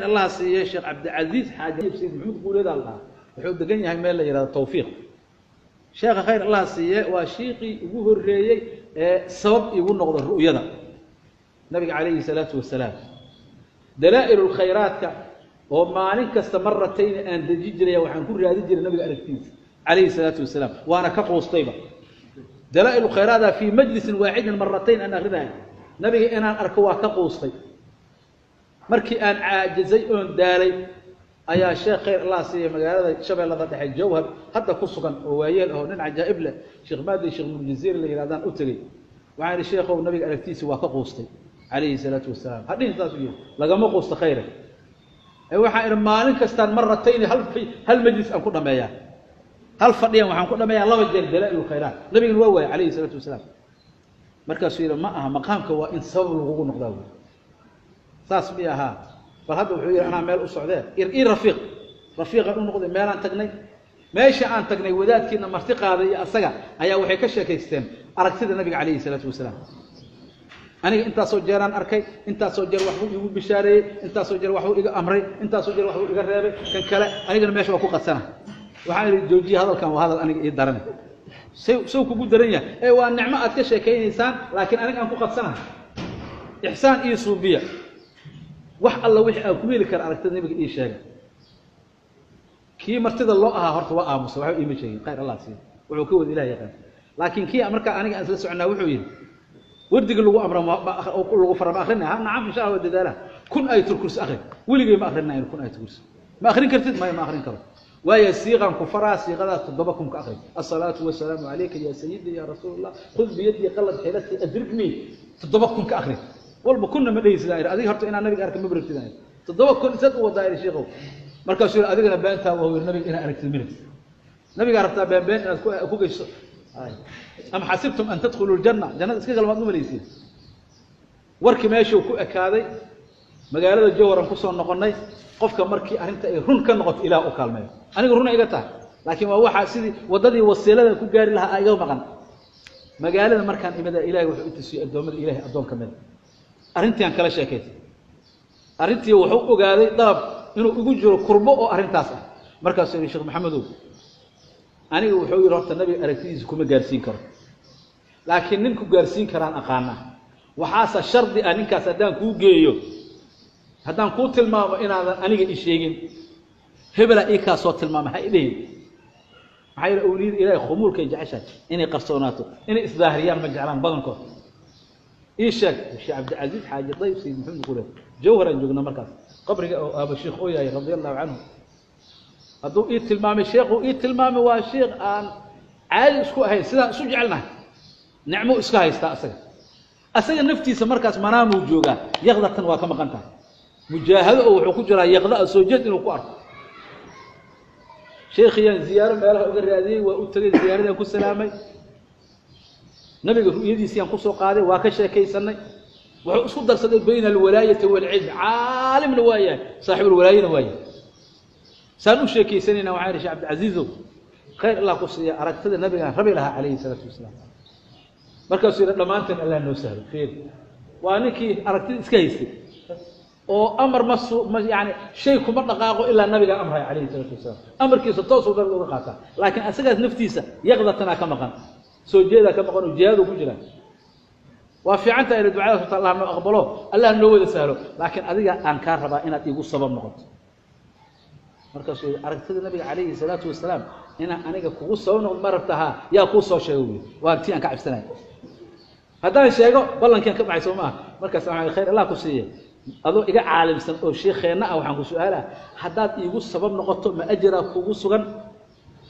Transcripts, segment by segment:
Allah siiyey Sheekh Cabdicasiis Xaaji Sayid Maxamuud Guuleed al dhahaa. Wuxuu degan yahay meel la yidhahdo Tawfiiq. Sheekha khayr Allah siiye, waa shiiqii ugu horreeyey ee sabab igu noqda ru'yada nabiga calayhi salaatu wasalaam. Dalaa'il lkhayraadka oo maalin kasta maratayni aan deji jiraya, waxaan ku raadin jiray nabiga aragtiisa calayhi salaatu wasalaam, waana ka quustayba. Dalaa'il khayraada fii majlisin waaxidin maratayn aan akrinaya, nabiga inaan arko waa ka quustay. Markii aan caajizay oon daalay ayaa sheekh khayr Allah siiya, magaalada Shabeellada Dhexe, Jawhar hadda ku sugan, oo waayeel aho, nin cajaa'ib leh, Sheekh Maadi Sheekh Nurjaziir la yidhahdaan u tegey. Waxaan idhi, "Sheekhow, nabiga aragtiisa waa ka quustay calayhi salaatu wasalaam." Hadhihin saas u yihi, lagama quusto khayre. Ee waxaan idhi, maalin kastaan maratayni hal majlis aan ku dhameeyaa, hal fadhiyan waxaan ku dhameeyaa laba jeer dalaa'il khayraat, nabigana waa waayay calayhi salaatu wasalaam. Markaasuu yidhi, "Ma aha, maqaamka waa in sabab lagugu noqdaa." Wy saas mi ahaa? Bal hadda wuxuu yidhi, anaa meel u socdee ii rafiiq. Rafiiqaan u noqday. Meelaan tagnay, meesha aan tagnay wadaadkiina marti qaaday iyo asaga ayaa waxay ka sheekaysteen aragtida nabiga calayhi salaatu wasalaam. Aniga intaasoo jeeraan arkay, intaasoo jeer waxbuu iigu bishaareeyey, intaasoo jeer waxbuu iga amray, intaasoo jeer waxbuu iga reebay. Kan kale anigana meesha waa ku qadsana. Waxaan idhi, "Joojiye hadalkan, waa hadal aniga ii darane." Saw kugu daran yahay? Ee waa nicmo aad ka sheekaynaysaan, laakiin aniga aan ku qadsanahay. Ixsaan iyo suubiya, wax alla wixii aan ku heli kara aragtida nabiga ii sheega. Kii martida loo ahaa horta waa aamusa, waxba iima sheegin, khayr Allah siiyo, wuxuu ka wada Ilah yaqaan. Laakiin kii markaa aniga aan isla soconaa wuxuu yidhi, "Wardiga lagu amra lagu fara ma akrinay?" "Ha, nacam, insha Allah, waa dadaalaha." "Kun Ayatul Kursi akri." "Weligay ma akrinayno kun Ayatul Kursi." "Ma akrin kartid?" "Maya, ma akrin karo." "Waayo, siiqan ku faraa, siiqadaas 7000 ka akri: asalaatu wasalaamu calayka ya sayidi ya rasuul Allah, khud biyadii qalad xilatii adriknii." 7000 ka akri walba, kunna ma dhehaysid. Aan idhi, "Adiga horta inaan nabiga arka ma barabtid." Aan idhi, "7000 isaad u wadaa?" Idhi, "Sheekhow." Markaasuu yidhi, "Adigana beentaa waa." Yidhi, "Nabiga inaad aragtid ma rabtid, nabigaa rabtaa been been inaad ku geyso. Am xasibtum an tadkhuluu ljanna, jannada iska galmaad u malaysiin?" Warkii meeshuu ku ekaaday. Magaalada Jowharan kusoo noqonnay. Qofka markii arrinta ay run ka noqoto, Ilaah u kaalmeeyo. Aniga runa iga tahay, laakiin waa waxaa sidii waddadii wasiilada ku gaari lahaa iga maqan. Magaalada markaan imida, Ilahay wuxuu i tusiyey addoommada Ilahay addoon ka mida. Arrintii aan kala sheekaystay, arrintii wuxuu ogaaday dalab inuu igu jiro kurbo oo arrintaas ah. Markaasuu yihi, "Sheekh Maxamedow," aniga wuxuu yidhi, "horta nabiga aragtidiisa kuma gaarsiin karo, laakiin nin ku gaarsiin karaan aqaanaa. Waxaase shardi ah, ninkaas haddaan kuu geeyo, haddaan kuu tilmaamo, inaadan aniga i sheegin. Hebelaa ii kaa soo tilmaama ha idhihin. Maxaa yeele, awliyada Ilahay khumuulkay jeceshahay inay qarsoonaato, inay isdaahiriyaan ma jeclaan badankood. Ii sheeg." Sheekh Cabdicasiis Xaaji Dayib Sayid Maxamed Qureed, Jawharaan joognaa markaas, qabriga oo aaba sheekh oo yahay radia Allahu canhu. Hadduu ii tilmaamay, sheekhu ii tilmaamay waa sheekh aan caadi isku ahayn, sidaan isu jecelnahay, nicmo iska haystaa. Asaga naftiisa markaas manaamuu joogaa, yaqdatan waa ka maqan tahay, mujaahado oo wuxuu ku jiraa yaqda soo jeed inuu ku arko. Sheekhiyaan ziyaaro meelaha uga raadiyey, waa u tegay, ziyaaradaan ku salaamay, nabiga ru'yadiisiyaan kusoo qaaday, waa ka sheekaysanay. Wuxuu isku darsaday bayna alwalaayati waalcilm, caalimna waa yahay, saaxibulwalaayana waa yahay. Saan u sheekaysanayna waxaan idhi, "Sheekh Cabdicasiizow, khayr Allah ku siiya, aragtida nabigaan rabi lahaa calayhi salaatu wasalaam." Markaasuu yidhi, "Dhammaanteen Allah noo sahlo." Fiir, waa ninkii aragtida iska haystay oo amar ma su ma yani shay kuma dhaqaaqo ilaa nabigaa amraya calayhi salaatu wasalaam, amarkiisa toosuu nabiga uga qaataa. Laakiin asagaas naftiisa yaqdatanaa ka maqan, soo jeedaa ka maqan oo jihaadu ku jiraa. "Waa fiican tahay ina ducadaas horta Allah noo aqbalo, Allah noo wada sahlo, laakiin adiga aan kaa rabaa inaad iigu sabab noqoto." Markaasuu yidhi, "Aragtida nabiga calayhi salaatu wasalaam inaan aniga kugu sabab noqdo ma rabta?" "Haa." "Yaa kuu soo sheego?" Wy waa tii aan ka cabsanaya haddaan sheego ballankian ka baxay, soo maaha? Markaas waxaan, "Khayr Allah ku siiye, adoo iga caalimsan oo shiikheenna ah, waxaan ku su-aalaa, haddaad iigu sabab noqoto, ma ajiraa kugu sugan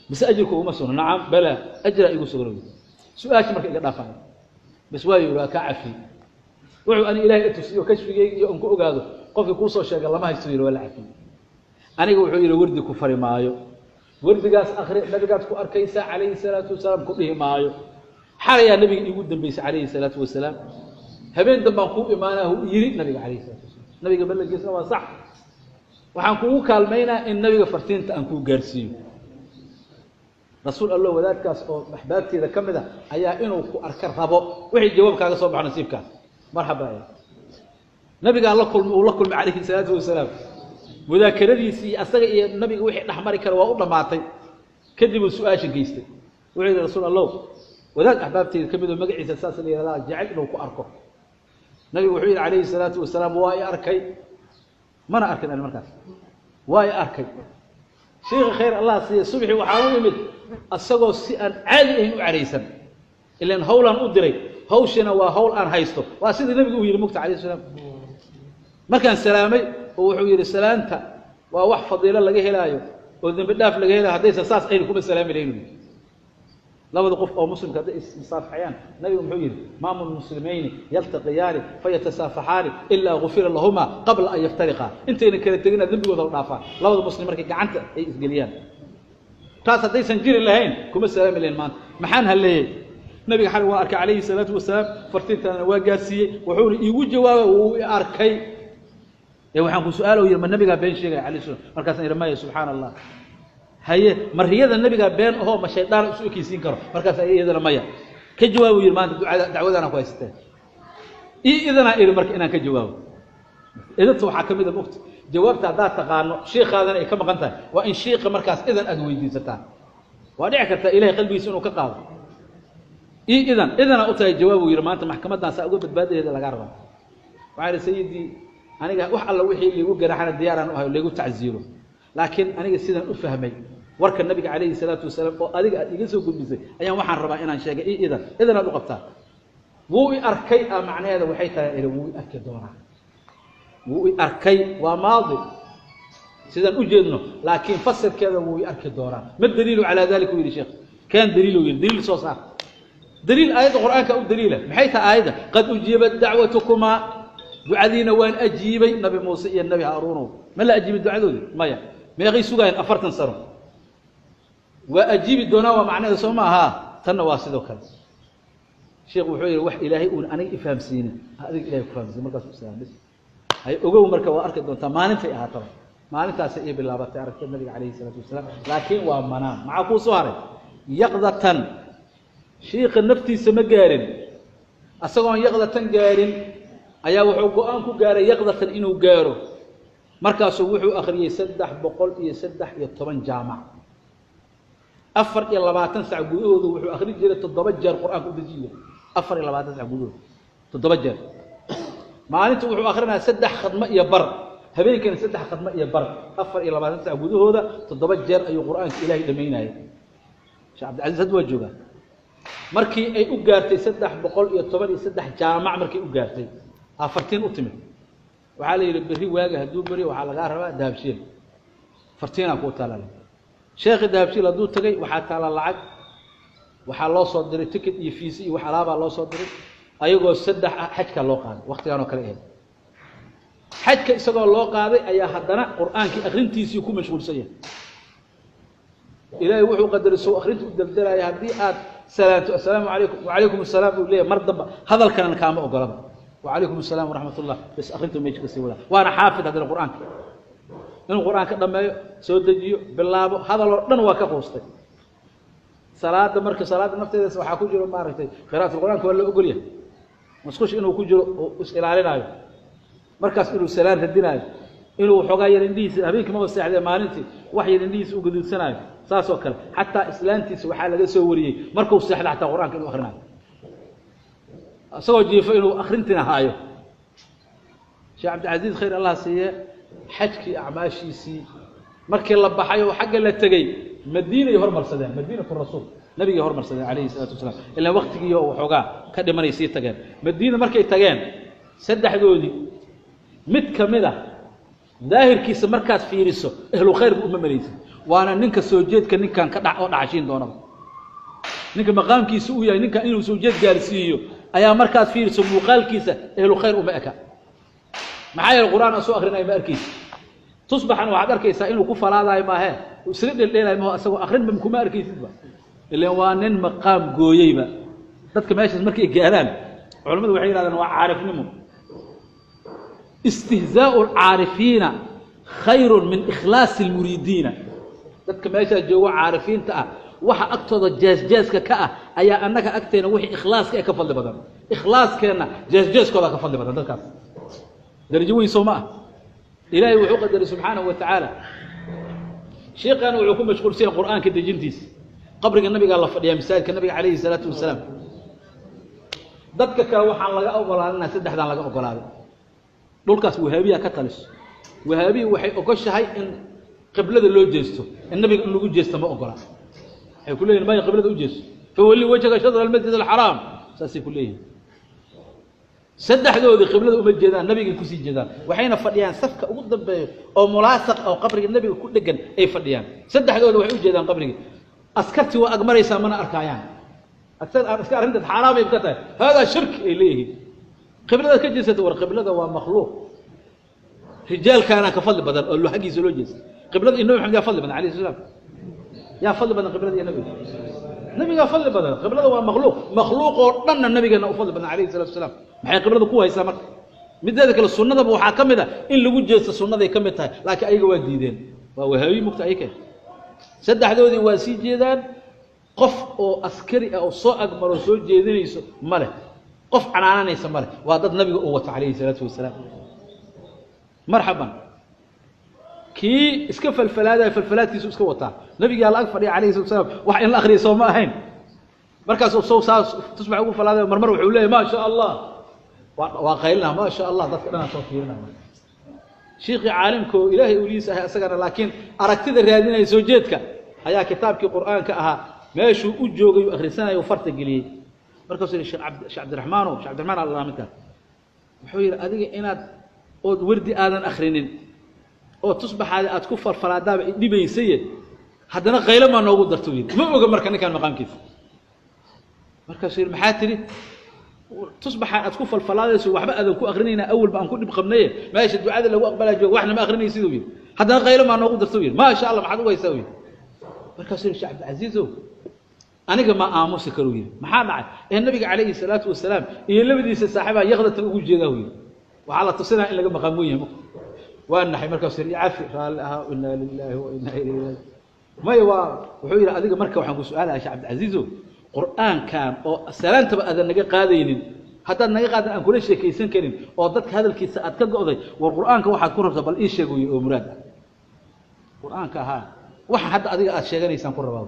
mise ajir kuguma sugna?" "Nacam, bala, ajiraa iigu sugan." Wy su-aasha marka iga dhaafaya bas waa yidhi, "Waa kaa cafiyey. Wuxuu ani Ilahay i tusiyo kashfigeyga iyo on ku ogaado, qofkii kuu soo sheega lama haysto." Yidhi, "Waa la cafiyey." Aniga wuxuu yidhi, "Wardi ku fari maayo, wardigaas akri, nabigaad ku arkaysaa calayhi salaatu wasalaam ku dhihi maayo. Xalayaa nabiga iigu dambeysay calayhi salaatu wasalaam, habeen dambaan kuu imaanaa hu yidhi nabiga calayhi salaatu wasalaam. Nabiga ballankiisna waa sax. Waxaan kugu kaalmaynaa in nabiga fartiinta aan kuu gaarsiiyo. Rasuul Allo, wadaadkaas oo axbaabteeda ka mid a ayaa inuu ku arka rabo. Wixii jawaab kaaga soo baxo nasiibkaas." Marxaba, nabigaa la kulmay, uu la kulmay calayhi salaatu wasalaam. Mudaakaradiisii asaga iyo nabiga wixii dhex mari kara waa u dhammaatay. Kadib uu su-aasha geystay, wuxuu yidhi: "Rasuul Allow, wadaad axbaabteyda ka mid oo magaciisa saas la yihahdaa jecel inuu ku arko." Nabigu wuxuu yidhi calayhi salaatu wasalaam: "Waa i arkay." Mana arkin ani markaas, waa i arkay. Sheikha khayr Allah siiya, subxi waxaan u imid asagoo si aan caadi ahayn u caraysan, ilan hawlaan u diray, hawshina waa hawl aan haysto. Waa sidii nabigu uu yidhi mugta alayh salaam. Markaan salaamay oo wuxuu yidhi: "Salaanta waa wax fadiilo laga helaayo oo dembi dhaaf laga helayo, haddaysan saas aynu kuma salaami lahayn." Labada qof oo muslimka hadday ismusaafaxayaan, nabigu muxuu yidhi? "ما من مسلمين يلتقيان فيتصافحان إلا غفر لهما قبل أن يفترقا." Intayna kala tegina dembigooda la dhaafaa labada muslim markay gacanta ay isgeliyaan. Taas haddaysan jiri lahayn kuma salaami lahayn. Maanta maxaan halleeyey? Nabiga xalay waa arkay calayhi salaatu wasalaam, fartiintaana waa gaarsiiyey, wuxuuna iigu jawaabay wuu i arkay. Ee waxaan ku su-aalo yidhi: "Ma nabigaa been sheegaya alayh salam?" Markaasaan yidhi: "Maya." Subxaana Allah. Haye, mariyada nabigaa been ahoo ma shaydaan isu ekeysiin karo? Markaas iyadana maya. Ka jawaab yidhi, maanta ducada dacwadaana ku haysateen ii idanaa idhi. Marka inaan ka jawaabo idanta waxaa ka mid a mogta jawaabta haddaad taqaano, shiikaadana ay ka maqan tahay, waa in shiika markaas idan aad weydiisataa. Waa dhici kartaa Ilahay qalbigiisa inuu ka qaado. Ii idan, idanaa u tahay jawaab uu yidhi. Maanta maxkamaddan saa uga badbaadadeeda lagaa rabaa. Waxaa idhi: "Sayidii, aniga wax alla wixii liigu garaxana diyaaraan u ahay, liigu tacziiro, laakiin aniga sidaan u fahmay warka nabiga calayhi salaatu wasalaam oo adiga aad iga soo gudbisay ayaan waxaan rabaa inaan sheegay. Ii idan." Idanaad u qabtaa. Wuu i arkay a macnaheeda waxay tahay idhi wuu i arki doonaa. Wuu i arkay waa maadi sidaan u jeedno, laakiin fasirkeeda wuu i arki doonaa. "ما الدليل على ذلك?" u yidhi sheekh. Keen daliil uu yidhi, daliil soo saar. Daliil aayadda Qur'aanka u daliila. Maxay tahay aayadda? "قد أجيبت دعوتكما." Ducadiina waan ajiibay Nabi Muuse iyo Nabi Haaruunow. Ma la ajiibay ducadoodii? Maya. Meeqay sugaayeen? 40 sano. Waa ajiibi doonaa waa macnaheeda, soo ma ahaa? Tanna waa sidoo kale. Sheekh wuxuu yidhi: "Wax Ilaahay uun aniga ifahamsiinin adiga Ilahay ku fahamsiin." Markaas u salaam bis hay ogow. Marka waa arki doontaa maalintay ahaataba. Maalintaasay ii bilaabatay aragtida nabiga calayhi salaatu wasalaam, laakiin waa manaam. Maxaa kuu soo haray? Yaqdatan. Shiika naftiisa ma gaarin. Asagoon yaqdatan gaarin ayaa wuxuu go-aan ku gaaray yaqdatan inuu gaaro. Markaasuu wuxuu akhriyey 313 jaamac. 24 sac gudahoodu wuxuu akhri jiray 7 jeer Qur-aanka u dejiya. 24 sac gudahooda 7 jeer. Maalinta wuxuu akhrinayaa saddex khadmo iyo bar, habeenkana saddex khadmo iyo bar. 24 sac gudahooda 7 jeer ayuu Qur-aanka Ilaahay dhamaynayay. Sheekh Cabdilcaziz hadda waa joogaa. Markii ay u gaartay 313 jaamac, markay u gaartay afartiin u timid, waxaa la yidhi: "Berri waaga hadduu beryo waxaa lagaa rabaa Dahabshiil, fartiinaa kuu taalale." Sheekhi Dahabshiil hadduu tagay, waxaa taala lacag, waxaa loo soo diray ticket iyo fiisi iyo wax alaabaa loo soo diray. Ayagoo saddex ah xajkaa loo qaaday. Waktigaan oo kale ahayd xajka isagoo loo qaaday ayaa haddana Qur-aankii akrintiisii ku mashquulsan yahay. Ilaahay wuxuu qadaray sow akrinta u deldelaya haddii aad salaanto, "Assalaamu calaykum." "Wacalaykum assalaam," uu leeyahay. Mar damba hadalkanana kaama ogolaba. "Wacalaykum assalaam waraxmat ullah." Bas akrinta meesha kasii wadaa. Waana xaafid haddana. Qur-aanka inuu Qur-aan ka dhameeyo, soo dejiyo, bilaabo, hadal oo dhan waa ka quustay. Salaada marka salaada nafteeda waxaa ku jiro maaragtay qira'atul Qur'aanka waa la ogol yahay. Musqusha inuu ku jiro oo is ilaalinaayo, markaas inuu salaan radinaayo, inuu waxoogaa yar indhihiisa, habeenkii maba seexdee, maalintii wax yar indhihiisa u gaduudsanaayo, saas oo kale. Xataa islaantiisa waxaa laga soo wariyey markuu seexda xataa Qur-aanka inuu akrinaayo, isagoo jiifo inuu akrintina haayo. Sheekh Cabdilcaziiz khayr Allah siiye, xajkii acmaashiisii markii la baxay oo xagga la tegey, Madiinay hormarsadeen, Madiinatu Rasuul, nabigay hormarsadeen calayhi salaatu wasalaam, ilaa waktigii oo waxoogaa ka dhimanay sii tageen. Madiina markay tageen, saddexdoodii mid ka mid a daahirkiisa markaad fiiriso ehlu khayrba uma malaysid, waana ninka soo jeedka ninkan ka dha oo dhacashiin doonaba. Ninka maqaamkiisa uu yahay ninkan inuu soo jeed gaarsiiyo ayaa markaad fiiriso muuqaalkiisa ehlu khayr uma eka. Maxaa yeele Qur-aan soo akrinaya ma arkaysa, tusbaxan waxaad arkaysaa inuu ku falaadayo maahee, isaga dheeldheelayo maho, asagoo akrinba kuma arkaysidba, ilan waa nin maqaam gooyeyba. Dadka meeshaas markay gaaraan, culamadu waxay yihahdaan waa caarifnimo. استهزاء العارفين خير من إخلاص المريدين. Dadka meeshaa joogo caarifiinta ah, waxa agtooda jees-jeeska ka ah ayaa annaga agteena wixii ikhlaaska ee ka fadli badan, ikhlaaskeenna jees-jeeskooda ka fadli badan. Dadkaas darajo weyn soo ma ah? Ilaahay wuxuu qadaray subxaanahu wa tacaala sheekhaana wuxuu ku mashquulsan yahay qur'aanka dejintiisa. Qabriga nabigaa la fadhiyaa masaajidka nabiga calayhi salaatu wasalaam. Dadka kale waxaan laga ogolaaninaa saddexdan laga ogolaaday. Dhulkaas wahaabiya ka taliso. Wahaabiya waxay ogoshahay in qiblada loo jeesto, in nabiga in lagu jeesto ma ogola. Waxay ku leeyihin maya qiblada u jeesto, fawalli wajhaka shadra almasjid alxaraam, saasay ku leeyihin. Saddexdoodii qiblada uma jeedaan, nabigay kusii jeedaan. Waxayna fadhiyaan safka ugu dambeeyo oo mulaasaq oo qabriga nabiga ku dhegan ay fadhiyaan. Saddexdooda waxay u jeedaan qabriga. Askartii waa agmaraysaa mana arkaayaan. Iska arrintaas xaaraam bay ka tahay, haadaa shirki ay leeyihiin. Qiblada ka jeesata, war qiblada waa makhluuq, rijaalkaana ka fadli badan oo xaggiisa loo jeesta. Qiblada iyo nabi Maxamed yaa fadli badan alayhi salaam, yaa fadli badan qiblada iyo nabiga, nabigaa fadli badan. Qiblada waa makhluuq, makhluuq oo dhanna nabigeena u fadli badan alayhi salatu wasalaam. Maxay qiblada ku haysaa marka? Mideeda kale sunnadaba waxaa ka mid ah in lagu jeesto, sunnaday ka mid tahay, laakiin ayaga waa diideen. Waa wahaabiyi mugta ayaka. Saddexdoodii waa sii jeedaan. Qof oo askari ah oo soo agmaro soo jeedinayso ma leh, qof canaananaysa ma leh. Waa dad nabiga uu wato calayhi salaatu wasalaam. Marxaban, kii iska falfalaadaya falfalaadkiisu iska wataa. Nabigaa la ag fadhiya calayhi salatu wasalaam, wax in la akriya soo ma ahayn. Markaasuu sow saas tusbax ugu falaadayo, marmar wuxuu leeyahy maa sha allah, waa qaylina maa sha allah, dadka dhanaa soo fiirinaya. Shiikhii caalimka oo ilaahay ulihiisa ahay asagana, laakiin aragtida raadinaya soo jeedka, ayaa kitaabkii qur'aanka ahaa meeshuu u joogay uu akhrisanaya uu farta geliyey. Markaasuu yihi sheekh Cabdiraxmaanow, Sheekh Cabdiraxmaan allah midkaas wuxuu yidhi adiga inaad ood wardi aadan akhrinin oo tusbaxaadi aad ku falfalaadaaba idhibaysaye, haddana qaylo maa noogu darta u yidhi. Ma oga marka ninkaan maqaamkiisa. Markaasuu yidhi maxaa tidhi? Tusbaxaan aad ku falfalaadayso waxba aadan ku akrinayna, awalba aan ku dhib qabnaye, meesha ducada lagu aqbalaa jooga waxna ma akrinaysid uu yidhi, haddana qaylo maa noogu darta u yidhi. Maa sha allah, maxaad ugu haysaa u yidhi. Markaasuu yidhi Sheekh Cabdilcasiisow, aniga ma aamusi karo yidhi. Maxaa dhacay? Ee nabiga calayhi salaatu wasalaam iyo labadiisa saaxiibaa yaqdatan ugu jeedaa uu yidhi. Waxaa la tusinaya in laga maqaam weyn yahay. Waa naxay. Markaasuu yidhi cafi, raalli ahaa, inaa lilaahi wa inaa ilayhi raajicuun. Maya, waa wuxuu yidhi adiga marka waxaan ku su-aalayaa Sheekh Cabdilcasiisow, qur'aankan oo salaantaba aadan naga qaadaynin, haddaad naga qaadan aan kula sheekaysan karin oo dadka hadalkiisa aad ka go'day, war qur'aanka waxaad ku rabtaa bal ii sheeg uu yidhi oo muraad ah. Qur'aanka ahaa waxa hadda adiga aad sheeganaysaan ku rabaa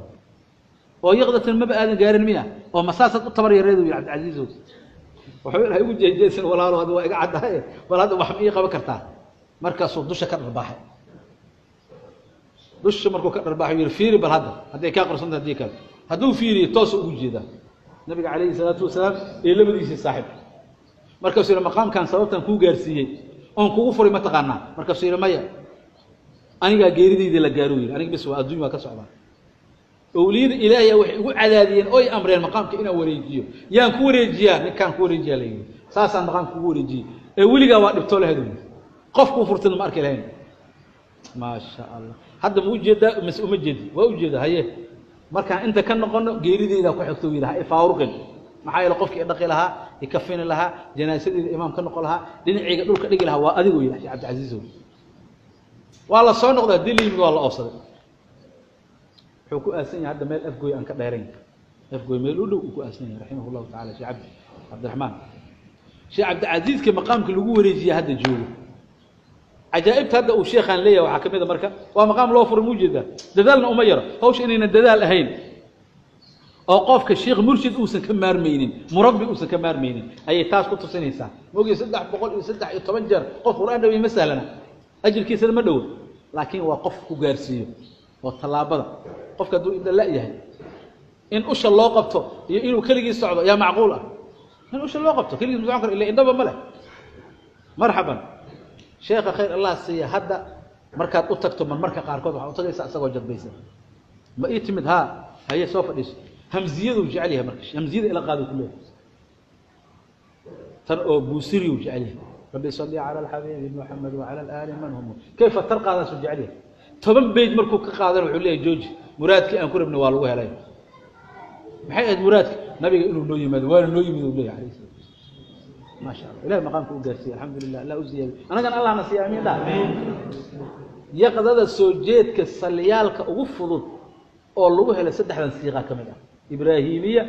oo yaqdatan maba aadan gaarin miya oo masaasaad u tabar yareed uu yidhi Cabdilcasiisow. Wuxuu yidhi ha igu jeejeesan walaalo, hadda waa iga caddahay, bal hadda wax ma ii qaban kartaa? Markaasuu dusha ka dharbaaxay. Dusha markuu ka dharbaaxay yidhi fiiri bal hadda hadday kaa qorsanta, haddii kale hadduu fiiriyo toosu ugu jeedaa nabiga calayhi salaatu wasalaam iyo labadiisii saaxiib. Markaasuu yidhi maqaamkan sababtan kuu gaarsiiyey oon kugu furay ma taqaanaa? Markaasuu yidhi maya, anigaa geeridaydii la gaaruu yidhi, aniga bis waa adduunya waa ka socdaa. Owliyada ilaahay waxay igu cadaadiyeen oy amreen maqaamka inaan wareejiyo. Yaan ku wareejiyaa? Ninkaan ku wareejiyaa la yidhi. Saasaan maqaamka kugu wareejiyey ee weligaa waa dhibtoo lahayd uu yidhi, qof kuu furtana ma arki lahayn. Maa sha allah, hadda ma ujeedaa mise uma jeedi? Waa ujeeda. Haye, markaan inta ka noqono geerideydaa ku xigto yidhi, ha ifaaruqin. Maxaa yeele qofkii idhaqi lahaa, ikafini lahaa, janaasadeeda imaam ka noqon lahaa, dhinacayga dhulka dhigi lahaa waa adigu yidhi Sheekh Cabdilcasiisow. Waa la soo noqday, haddii la yimid waa la oofsaday. Wuxuu ku aasan yahay hadda meel Afgooy aan ka dheerayn, Afgooy meel u dhow uu ku aasan yahay raximah llahu tacala. Sheekh Cabdi Cabdiraxmaan, Sheekh Cabdilcasiiska maqaamka lagu wareejiya hadda joogo. Cajaa'ibta hadda uu sheekhaan leeyahay waxaa ka mid a marka waa maqaam loo furay, muu jeedaa dadaalna uma yaro hawsha inaynan dadaal ahayn oo qofka sheekh murshid uusan ka maarmaynin, murabbi uusan ka maarmaynin ayay taas ku tusinaysaa. Maogii 313 jeer qof qur'aan dhawey ma sahlana, ajirkiisana ma dhowo, laakiin waa qof ku gaarsiiyo oo tallaabada. Qofka hadduu indha la-yahay in usha loo qabto iyo inuu keligii socdo yaa macquul ah? In usha loo qabto, keligiis ma socon karo, ila indhaba ma leh. Marxaban, sheekha khayr allah siiya. Hadda markaad u tagto marmarka qaarkood waxaad u tagaysaa isagoo jadbaysan. Ma ii timid? Haa, haye soo fadhiiso. Hamziyaduu jecel yahay, marka hamziyada ila qaadu ku leeyahay, tan oo buusiriyuu jecel yahay. Rabbi salli cala alxabiibi Muxamed wacala alaali man hum kayfa tarqaadaasuu jecel yahay. 10 beyt markuu ka qaadana wuxuu leeyahay jooji, muraadkii aan ku rabnay waa lagu helay. Maxay ahayd muraadka? Nabiga inuu noo yimaado, waana noo yimid uu leeyahay alayhi salatu wasalaam. Maa sha allah, ilahay maqaamka u gaarsiiyey, alxamdulilah, allah u ziyaadiy, anagana allahna siiya, amiin dha. Yaqdada soo jeedka saliyaalka ugu fudud oo lagu helay saddexdan siiqa ka mid ah: ibraahimiya,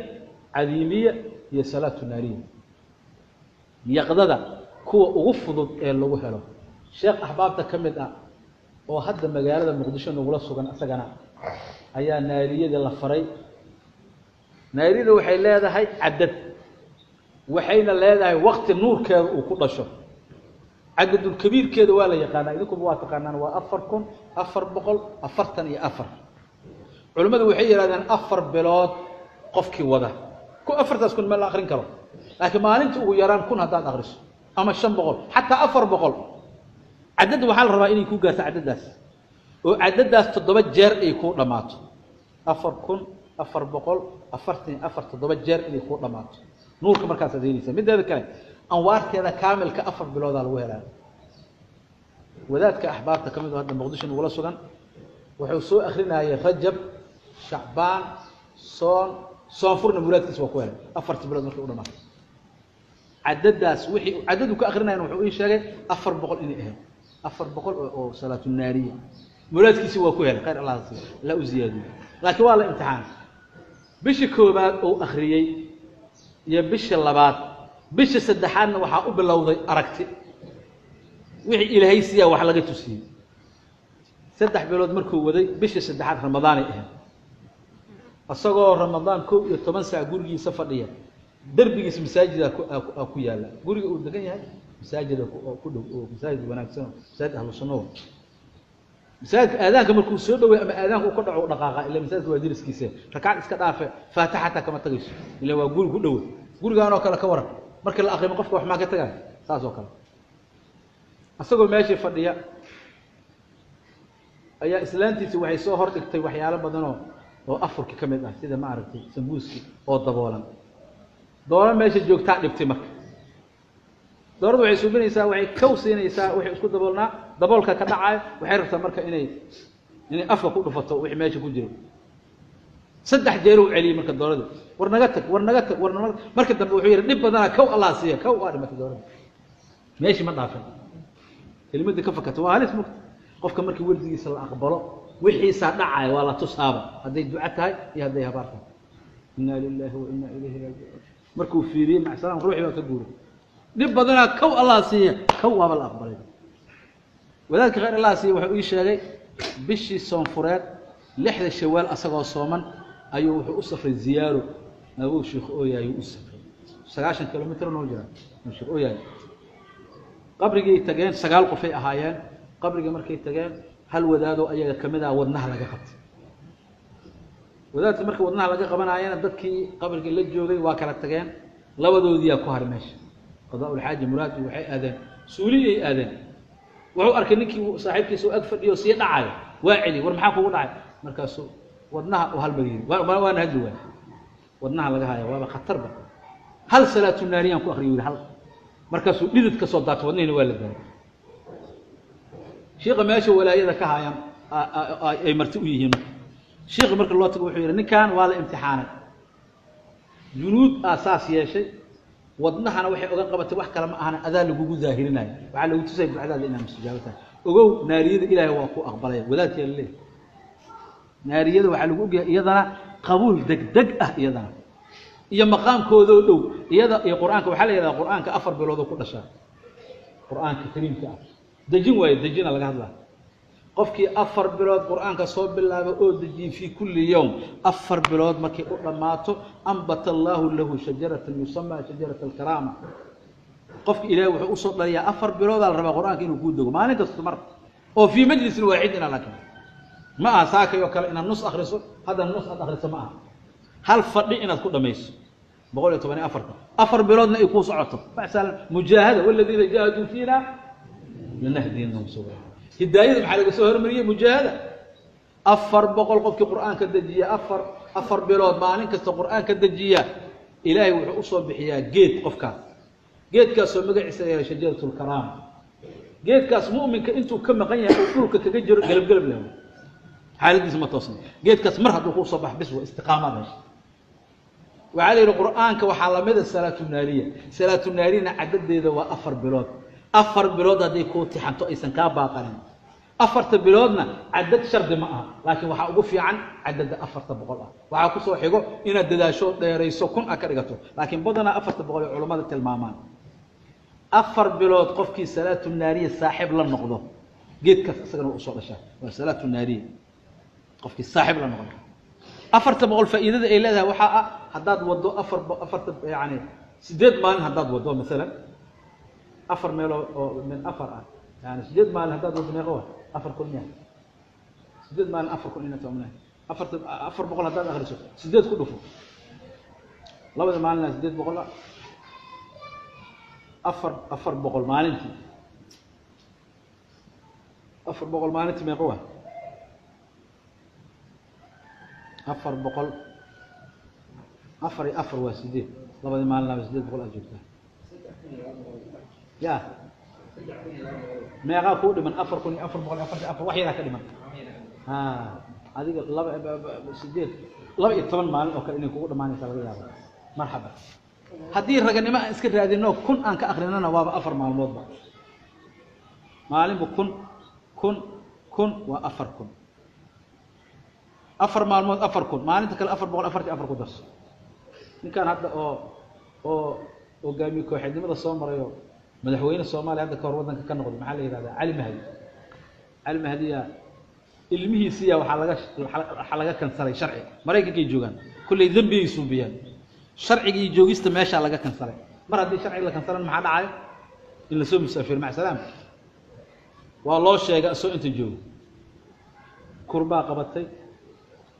cadiimiya iyo salaatu naariya. Yaqdada kuwa ugu fudud ee lagu helo Sheekh axbaabta ka mid ah oo hadda magaalada Muqdisho nagula sugan isagana ayaa naariyada la faray. Naariyada waxay leedahay cadad, waxayna leedahay waqti nuurkeeda uu ku dhasho. Cadadul kabiirkeeda waa la yaqaanaa, idinkuba waa taqaanaan, waa 4444. Culimmadu waxay yidhahdeen 4 bilood qofkii wada ku afartaas kun ma la akrin karo, laakiin maalinta ugu yaraan 1000 haddaad akhriso ama 500 xataa 400, cadadda waxaa la rabaa inay ku gaarto cadaddaas, oo cadaddaas 7 jeer ay ku dhammaato. 4444 7 jeer inay ku dhammaato nuurka markaas aad helaysaa. Mideeda kale anwaarteeda kaamilka 4 biloodaa lagu helaa. Wadaadka axbaabta ka mid oo hadda Muqdisho nagula sugan wuxuu soo akrinayay Rajab, Shacbaan, soon, soonfurna muraadkiisa waa ku helay 4 bilood markay u dhamaato. Cadadaas wixii cadadu ka akrinayana wuxuu ii sheegay 400 inay ahayd, 400 oo salaatu naariya muraadkiisi waa ku helay. Khayr Allah siiyo, la u ziyaadiyo. Laakiin waa la imtixaan. Bishii koowaad uu akhriyey iyo bishii labaad, bishii saddexaadna waxaa u bilowday aragti wixii Ilaahay siiyaa wax laga tusiyey. 3 bilood markuu waday, bishii saddexaad Ramadaanay ahayd, isagoo Ramadaan 11 saac gurigiisa fadhiya, derbigiisa masaajida ku yaalla, guriga uu degan yahay masaajida ku dhow, oo masaajid wanaagsan, masaajid ahlu sunna. Masaajidka aadaanka markuu soo dhaweey ama aadaanka uu ka dhaco dhaqaaqa, ilaa masaajidka waa deriskiisa, rakaad iska dhaafe, faatixa xataa kama tagayso, ilaa waa guri ku dhow. Gurigaan oo kale ka waran marka la aqrimo qofka wax maa ka tagay, saas oo kale. Isagoo meeshii fadhiya ayaa islaantiisi waxay soo hor dhigtay waxyaalo badan oo afurki ka mid ah, sida ma aragtay sambuuski oo daboolan. Dooro meesha joogtaa dhibtay. Marka dooradu waxay suubinaysaa, waxay kow siinaysaa wixii isku daboolnaa, daboolka ka dhacayo. Waxay rabtaa marka inay afka ku dhufato wixii meesha ku jiro. 3 jeer uu celiyey marka dooradu, war naga tag, war naga tag, war naga. Marka dambe wuxuu yidhi dhib badanaa kow Allah siiya, kow waa dhimatay dooradu, meeshii ma dhaafin. Kelimadii ka fakatay waa halis mugta. Qofka markii wardigiisa la aqbalo wixiisaa dhacaya waa la tusaaba, hadday duco tahay iyo hadday habaar tahay. Inna lillahi wa inna ilayhi raajicuun. Markuu fiiriyey macsalaam ruuxii baa ka guuray. Dhib badanaa kow Allah siiya, kow waaba la aqbalay. Wadaadka khayr Allah siiya wuxuu ii sheegay bishii soonfureed 6 Shawaal asagoo sooman ayuu wuxuu u safray ziyaaro Abow Sheekh Ooyaay u safray 90 kilomitir noo jira Sheekh Ooyaay. Qabrigii tageen 9 qof ay ahaayeen. Qabrigii markay tageen hal wadaado ayaga kamid ah wadnaha laga qabtay. Wadaadka markii wadnaha laga qabanaayana dadkii qabrigii la joogay waa kala tageen, labadoodii yaa ku haray meesha. Qadaa'ul xaaji muraad waxay aadeen suuli ay aadeen. Wuxuu arkay ninkii saaxiibkiisa uu ag fadhiyo sii dhacayo, waa celi, war maxaa kugu dhacay? Markaasuu wadnaha uu hal mar yiri, waana hadli waay, wadnaha laga haya waaba khatarba. Hal salaatu naariyaan ku akhriyay hal, markaasuu dhidid ka soo daatay, wadnihiina waa la daayay. Sheekha meesha walaayada ka hayaan ay marti u yihiin. Sheekha marka loo tago wuxuu yidhi ninkan waa la imtixaanay, junuud aasaas yeeshay, wadnahana waxay oga qabatay wax kale ma ahana adaa lagugu daahirinayo, waxaa lagu tusaya ducadaada inaad mustajaabo tahay. Ogow naariyada Ilaahay waa ku aqbalaya. Wadaadkaa la leeyahay naariyada waxaa lagu ogyahay iyadana qabuul degdeg ah, iyadana iyo maqaamkoodoo dhow, iyada iyo Qur'aanka. Waxaa la yidhahdaa Qur'aanka 4 bilood oo ku dhashaa Qur'aanka kariimka ah. Dejin waayo, dejina laga hadlaa. Qofkii 4 bilood Qur'aanka soo bilaabay oo dejiyey fii kulli yawm 4 bilood markay u dhammaato, ambata Allahu lahu shajaratan yusamaa shajarata alkaraama. Qofki Ilaahay wuxuu usoo dhaliyaa 4 biloodaa la rabaa Qur'aanka inuu kuu dego maalin kasta mar, oo fii majlisin waaxidin. Laakiin ma aha saakay oo kale inaad nus akhriso, haddana nus aad akhriso ma aha, hal fadhi inaad ku dhamayso 114 4 biloodna ay kuu socoto. Facsalan mujaahada, waladiina jaahaduu fiina lanahdiyannahum subulana. Hidaayada maxaa laga soo hormariyey? Mujaahada. 400 qofkii Qur'aanka dejiya 4 bilood maalin kasta Qur'aanka dejiya, Ilaahay wuxuu usoo bixiyaa geed qofkaas, geedkaasoo magaciisa yahay shajaratul karaama. Geedkaas mu'minka intuu ka maqan yahay uu dhulka kaga jiro gelab gelab leh, xaaladiisa ma toosna. Geedkaas mar hadduu kusoo baxo bis waa istiqaamaad heshay. Waxaa la yidhi Qur'aanka waxaa lamida salaatu naariya. Salaatu naariyana cadadeeda waa 4 bilood. 4 bilood hadday kuu tixanto aysan kaa baaqanin, 4 biloodna cadad shardi ma aha, laakiin waxaa ugu fiican cadada 400 ah. Waxaa kusoo xigo inaad dadaasho dheerayso 1000 ah ka dhigato, laakiin badanaa 400 ay culammada tilmaamaan. 4 bilood qofkii salaatu naariya saaxiib la noqdo geedkaas isagana u soo dhashaa waa salaatu naariya qofkii saaxiib la noqdo 400 faa'iidada ay leedahay waxaa ah haddaad waddo afarta yani 8 maalin haddaad waddo masalan 4 meel oo min 4 ah yani 8 maalin haddaad waddo meeqa waa 4,000 miya 8 maalin 4,000 ina toomna 400 haddaad akhriso 8 ku dhufo labada maalina 800 400 maalintii 400 maalintii meeqa waa 400 4 iyo 4 waa 8 labada maalin 800 aad joogtaa ya meeqa ku dhiman 4444 wax yar ka dhiman ha adiga 2 8 12 maalin oo kale inay kugu dhamaanaysa laga yaabo marxaba haddii raganimo aan iska raadino 1000 aan ka akhrinana waaba 4 maalmoodba maalinba 1000 1000 1000 waa 4000 4 maalmood 4000 maalinta kale 444 ku darso ninkan hadda oo hogaamiye kooxeednimada soo marayo madaxweyne Soomaaliya hadda ka hor wadanka ka noqday maxaa la yiraahdaa Cali Mahdi Cali Mahdiya ilmihiisiya waxa laga kansalay sharci Mareykanka ay joogaan kulli dambi ay suubiyaan sharciga iyo joogista meesha laga kansalay mar haddii sharciga la kansalan maxaa dhacay in la soo musaafir mac salaam waa loo sheegay soo inta joogo kurbaa qabatay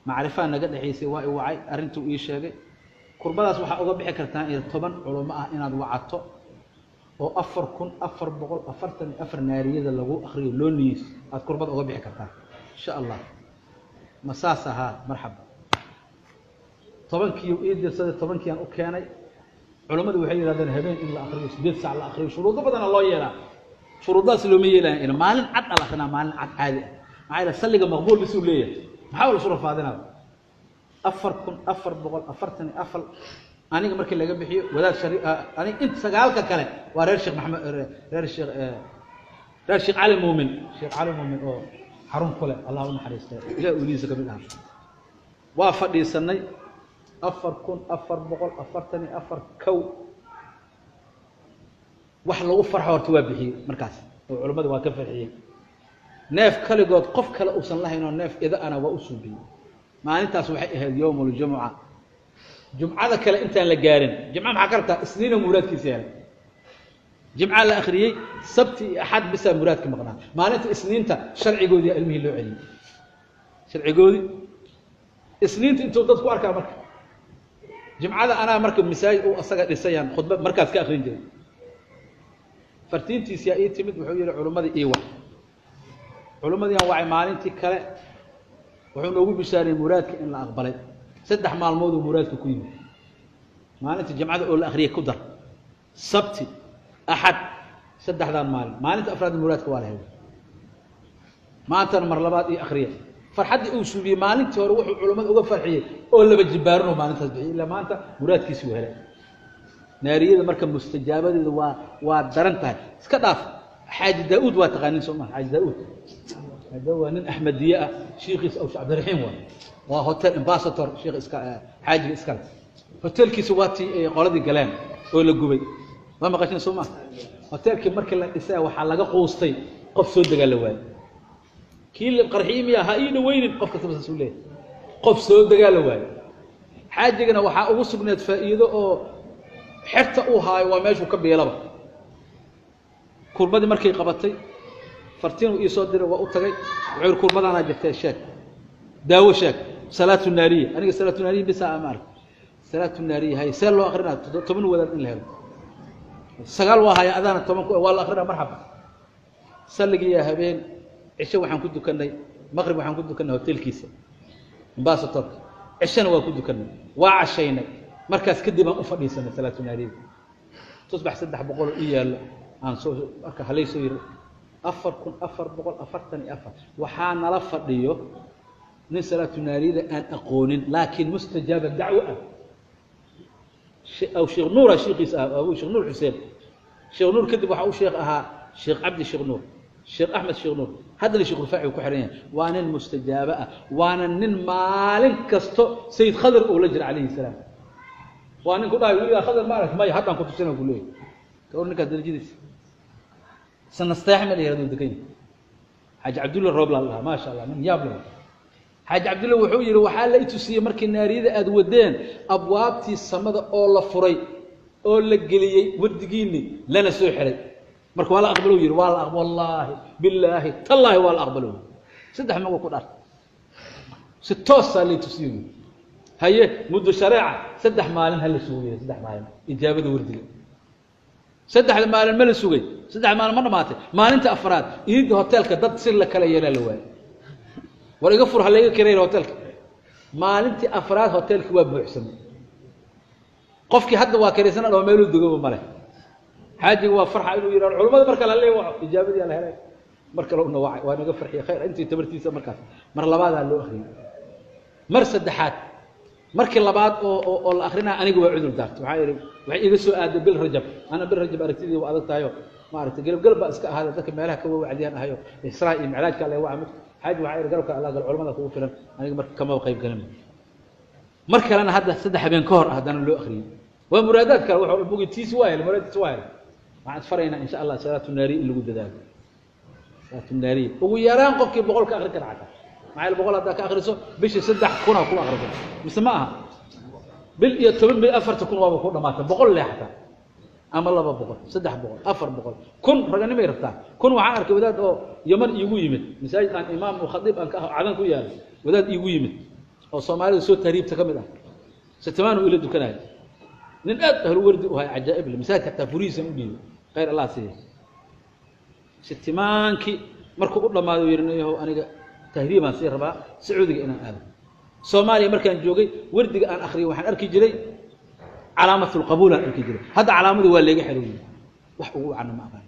macrifaa naga dhaxaysay waa i wacay arrintuu ii sheegay kurbadaas waxaa uga bixi kartaa in 10 culamo ah inaad wacato oo 4444 naariyada lagu akhriyo loo niyeyso aad kurbada uga bixi kartaa insha Allah masaas ahaa marxaba 10kii ii dirsaday 10kii aan u keenay culimadu waxay yiraahdeen habeen in la akhriyo 8 saac la akhriyo shuruudo badan loo yeelaa shuruudaas looma yeelaan in maalin cad la akhrina maalin cad caadi ah maxaa yeelay salliga maqbuul bisuu leeyahay maxaa la soo faadinaa 4444 aniga markii laga bixiyo wadaad shari aniga inta sagaalka kale waa reer Sheekh Maxamed reer Sheekh Cali Muumin Sheekh Cali Muumin oo xarun kule Allah u naxariisto ilaa uliisa kamid ah waa fadhiisanay 4444 kow wax lagu farxo horta waa bixiyey markaas oo culimadu waa ka farxiyey neef kaligood qof kale uusan lahayn oo neef ida ana waa u suubiyey maalintaas waxay ahayd yawmul jumuca jumcada kale intaan la gaarin jumca maxaa ka rabtaa isniina muraadkiisa helay jumca la akhriyey sabti iyo axad bisaa muraadka maqnaa maalinta isniinta sharcigoodii ilmihii loo celiyey sharcigoodii isniinta intuu dadku arkaa marka jumcada anaa marka masaajid uu asaga dhisayaan khudba markaas ka akhrin jiray fartiintiisa ii timid wuxuu yiri culimadii ii wac culimadii aan wacay maalintii kale wuxuu noogu bishaaray muraadka in la aqbalay 3 maalmood uu muraadka ku yimid maalinta jumcada oo la akhriyay ku dar sabti axad 3 maalin maalinta afraad muraadka waa la helay maantana mar labaad ii akhriyay farxadii uu suubiyey maalintii hore wuxuu culimada uga farxiyey oo laba jibaaran oo maalintaas bixiyey ilaa maanta muraadkiisii uu helay naariyada marka mustajaabadeedu waa daran tahay iska dhaaf xaaji daa'uud waa taqaanin soo maaha xaaji daa'uud هذا هو nin Axmediye ah sheekhiis Aw Cabdiraxiim waa hotel ambassador sheekh iska xaaji iska hotelkiisa waa tii ay qoladii galeen oo la gubay ma maqashin soo maaha hotelkii markii la dhisay waxaa laga quustay qof soo degaa la waayay kii la qarxiyay miya ha ii dhaweynin qof kastaba saas uu leeyahay qof soo degaa la waayay xaajigana waxaa ugu sugneed faa'iido oo xerta uu haayo waa meeshuu ka biilaba kurbadii markay qabatay fartiin uu soo diray waa u tagay wuxuu yiri kurbadana jirtay sheeg daawo sheeg salaatu naariya aniga salaatu naariya bisa amar salaatu naariya hay seel loo akhrina 10 wadaad in la helo 9 waa haya adana 10 waa la akhrina marxaba salligiya habeen cisho waxaan ku dukanay maqrib waxaan ku dukanay hotelkiisa ambassador cishana waa ku dukanay waa cashaynay markaas kadib aan u fadhiisanay salaatu naariya tusbax 300 ii yaalo aan soo marka halay soo yiri 4444 waxaa nala fadhiyo nin salaatu naariyada aan aqoonin laakiin mustajaaba dacwo ah aw sheekh nuur sheekhiis ah abu sheekh nuur xuseen sheekh nuur kadib waxa uu sheekh ahaa sheekh cabdi sheekh nuur sheekh axmed sheekh nuur haddana sheekh rufaaci uu ku xiran yahay waa nin mustajaaba ah waana nin maalin kasto sayid khadar uu la jira calayhi salaam waa nin ku dhahay weligaa khadar ma arag maya haddaan ku tusina ku leeyahay Ka war ninkaas darajadiisa sanasteex ma la yihahdo degan yahay. Xaaji Cabdulla Roob la dhahaa, maasha Allah, nin yaab leh. Xaaji Cabdulla wuxuu yihi, waxaa la itusiyey markii naariyada aada wadeen abwaabtii samada oo la furay oo la geliyey wardigiini lana soo xiray. Marka waa la aqbalo yihi, waa la wallaahi bilaahi tallaahi waa la aqbalo. Saddex mago ku dhaartay, si toosaa la itusiyo yii. Haye, muddo shareeca 3 maalin ha la sugo yidhi, 3 maalin ijaabada wardiga. Saddexda maalin ma la sugay? 3 maalin ma dhamaatay? Maalinta afraad iidda hoteelka dad si la kala yeelaa la waayay. War iga fur, ha layga kireyn hoteelka. Maalintii afraad hoteelkii waa buuxsamay. Qofkii hadda waa kiraysana dhao meeluu degaba male. Xaajiga waa farxa inuu yidhahdo culamada marka la leey waco, ijaabadii la helay. Mar kale una wacay, waa naga farxiye khayr intii tabartiisa. Markaas mar labaadaa loo akriyey, mar saddexaad. Markii labaad oo la akrinaya aniga waa cudur daartay. Waxaa yidhi, waxay iga soo aaday bil Rajab. Ana bil Rajab aragtidii waa adag tahayo, maaragtay, gelab gelab baa iska ahaada, dadka meelaha ka wawacdiyaan ahayo, Israa iyo Micraajka alle waca mugta. Xaaji waxaa yidhi, garabka Allah gal, culamada kugu filan, aniga marka kamaba qayb galin. Mar kalena hadda 3 habeen ka hor haddana loo akriyey. Waa muraadaad kale, wuxuu bugi tiisi waa helay, muraadkiisi waa helay. Waxaan isfaraynaa insha Allah salaatu naariya in lagu dadaalo. Salaatu naariya ugu yaraan qofkii 100 ka akrin kara xataa, maxaa yeele 100 haddaa ka akriso bishii 3000 ku akriso, mise ma aha? Bil iyo 10 bil 4000 waaba ku dhamaatay. 100 le xataa ama 200, 300, 400, 1000 raganimay rabtaa. 1000 waxaan arkay wadaad oo Yaman iigu yimid, masaajid aan imaam oo khadiib aan ka ah Cadan ku yaala, wadaad iigu yimid oo Soomaalida soo tahriibta ka mid ah. Sitimaan uu ila dukanaayo, nin aad ahlu wardi u hay, cajaa'ib le. Masaajidka xataa furihiisan u dhiibay, khayr Allah siiya. Sitimaankii markuu u dhamaaday u yidhi, niyahow, aniga tahriibaan sii rabaa, Sacuudiga inaan aado. Soomaaliya markaan joogay wardiga aan akriyay waxaan arki jiray calaamatulqabuulaan arki jiray, hadda calaamadii waa leega xeroyey, wax ugu wacana ma aqaan.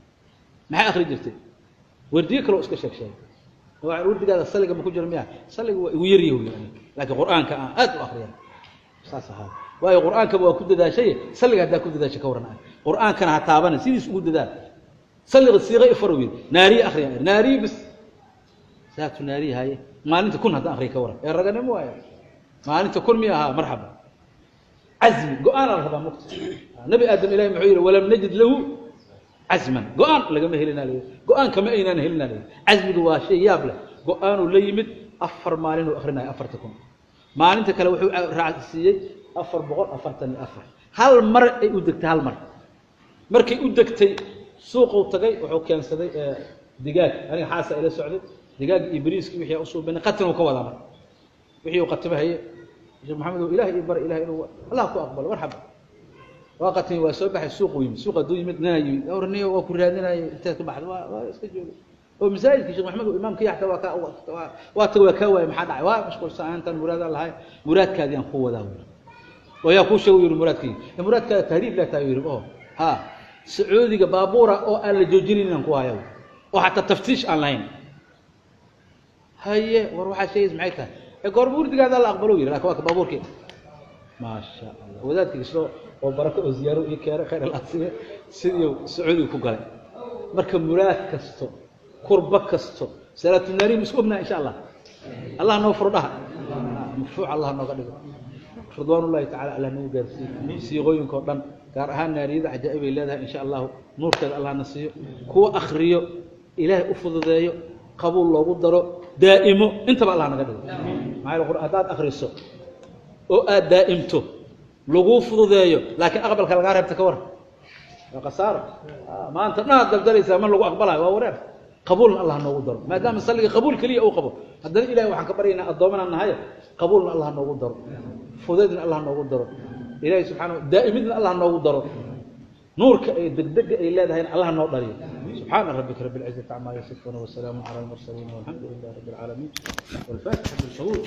Maxay akri jirtay? Wardiyo kaloo iska sheeg sheegay. Wardigaada saliga ma ku jiro miya? Saliga waa igu yaryahy wy aniga, laakiin Qur'aanka aan aad u akriya saas ahaa. Waayo, Qur'aankaba waa ku dadaashay, saliga haddaa ku dadaashay ka warran? Ah, Qur'aankana ha taabana, sidiis ugu dadaal. Saliga siiqa ifar yidhi, naariye akriya, naariye bis, saatu naariye. Haye, maalinta 1000 haddaan akriya ka warran? Ee raganimo waaya. Maalinta 1000 miya ahaa? Marxaba, cazmi, go-aan la rabaa mugta. Nabi Aadam Ilahi muxuu yidhi? Walam najid lahu cazman. Go-aan lagama helina la go-aan kama aynaan helina la. Cazmigu waa shay yaab leh. Go-aanuu la yimid, 4 maalinuu akrinaya 4000. Maalinta kale wuxuu raacsiiyey 444. Hal mar ay u degtay, hal mar markay u degtay suuquu tagay, wuxuu keensaday digaag. Aniga xaasa ila socday, digaag iyo bariiski wixii usuubinay, qatin ka wadaa. Marka wixii uu qatimo, haye Sheekh Maxamed, Ilahay ii bara, Ilahay inuu Allah ku aqbalo. Marxaba, waa qatimi, waa soo baxay, suuquu yimid. Suuq hadduu yimid, nina yimid, awrniyo waa ku raadinayay, inteed ka baxday? Waa iska joogay oo masaajidka Sheekh Maxamed uu imaamka yaxta waa ka waa tagay, waa kaa waayay, maxaa dhacay? Waa mashquulsan, intaan muraadaan lahay, muraadkaadii aan ku wadaa wuri. Oo yaa kuu sheegay? Yiri, muraadkayga, muraadkaada tahriib laa tahay. Yiri, oo ha Sacuudiga baabuura oo aan la joojinin inaan ku hayo oo xataa taftiish aan lahayn. Haye, war waxaa sheegaysa maxay tahay? Ee goorma wurdigaada la aqbalo? Yiri, laakin waa ka baabuurkii, maasha Allah. Wadaadkii kasto oo barako oo ziyaaro ii keenay, khayr Allah siiye, sidii Sacuudiga ku galay. Marka muraad kasto, kurba kasto, salaatu naariim isku ognaha insha Allah. Allah noo furo, dhaha marfuuc Allah nooga dhigo, ridwaan ullahi tacala Allah nagu gaarsiiyo. Siiqooyinka oo dhan, gaar ahaan naariyada, cajaa'ib ay leedahay. Insha Allahu nuurkeeda Allah na siiyo, kuwa akriyo Ilaahay u fududeeyo, qabuul loogu daro, daa'imo intaba Allah naga dhigo. Maxaa yeele haddaad akriso oo aad daa'imto laguu fududeeyo, laakiin aqbalka lagaa reebta ka waran? Waa khasaaro. Maanta dhan aad daldalaysaa, ma lagu aqbalayo, waa wareer. Qabuulna Allah noogu daro, maadaama salliga qabuul keliya uu qabo. Haddana Ilahay waxaan ka baryaynaa, addoomanaan nahay, qabuulna Allah noogu daro, fudaydna Allah noogu daro, Ilahay subxana daa'imidna Allah noogu daro, nuurka ay degdega ay leedahayna Allah noo dhaliyo. Subxaana rabbika rabbi اlcizati camaa yasifuuna wasalaamu cala almursaliin walxamdu lilahi rabbi اlcaalamiin. Walfaatixa bilqabuul.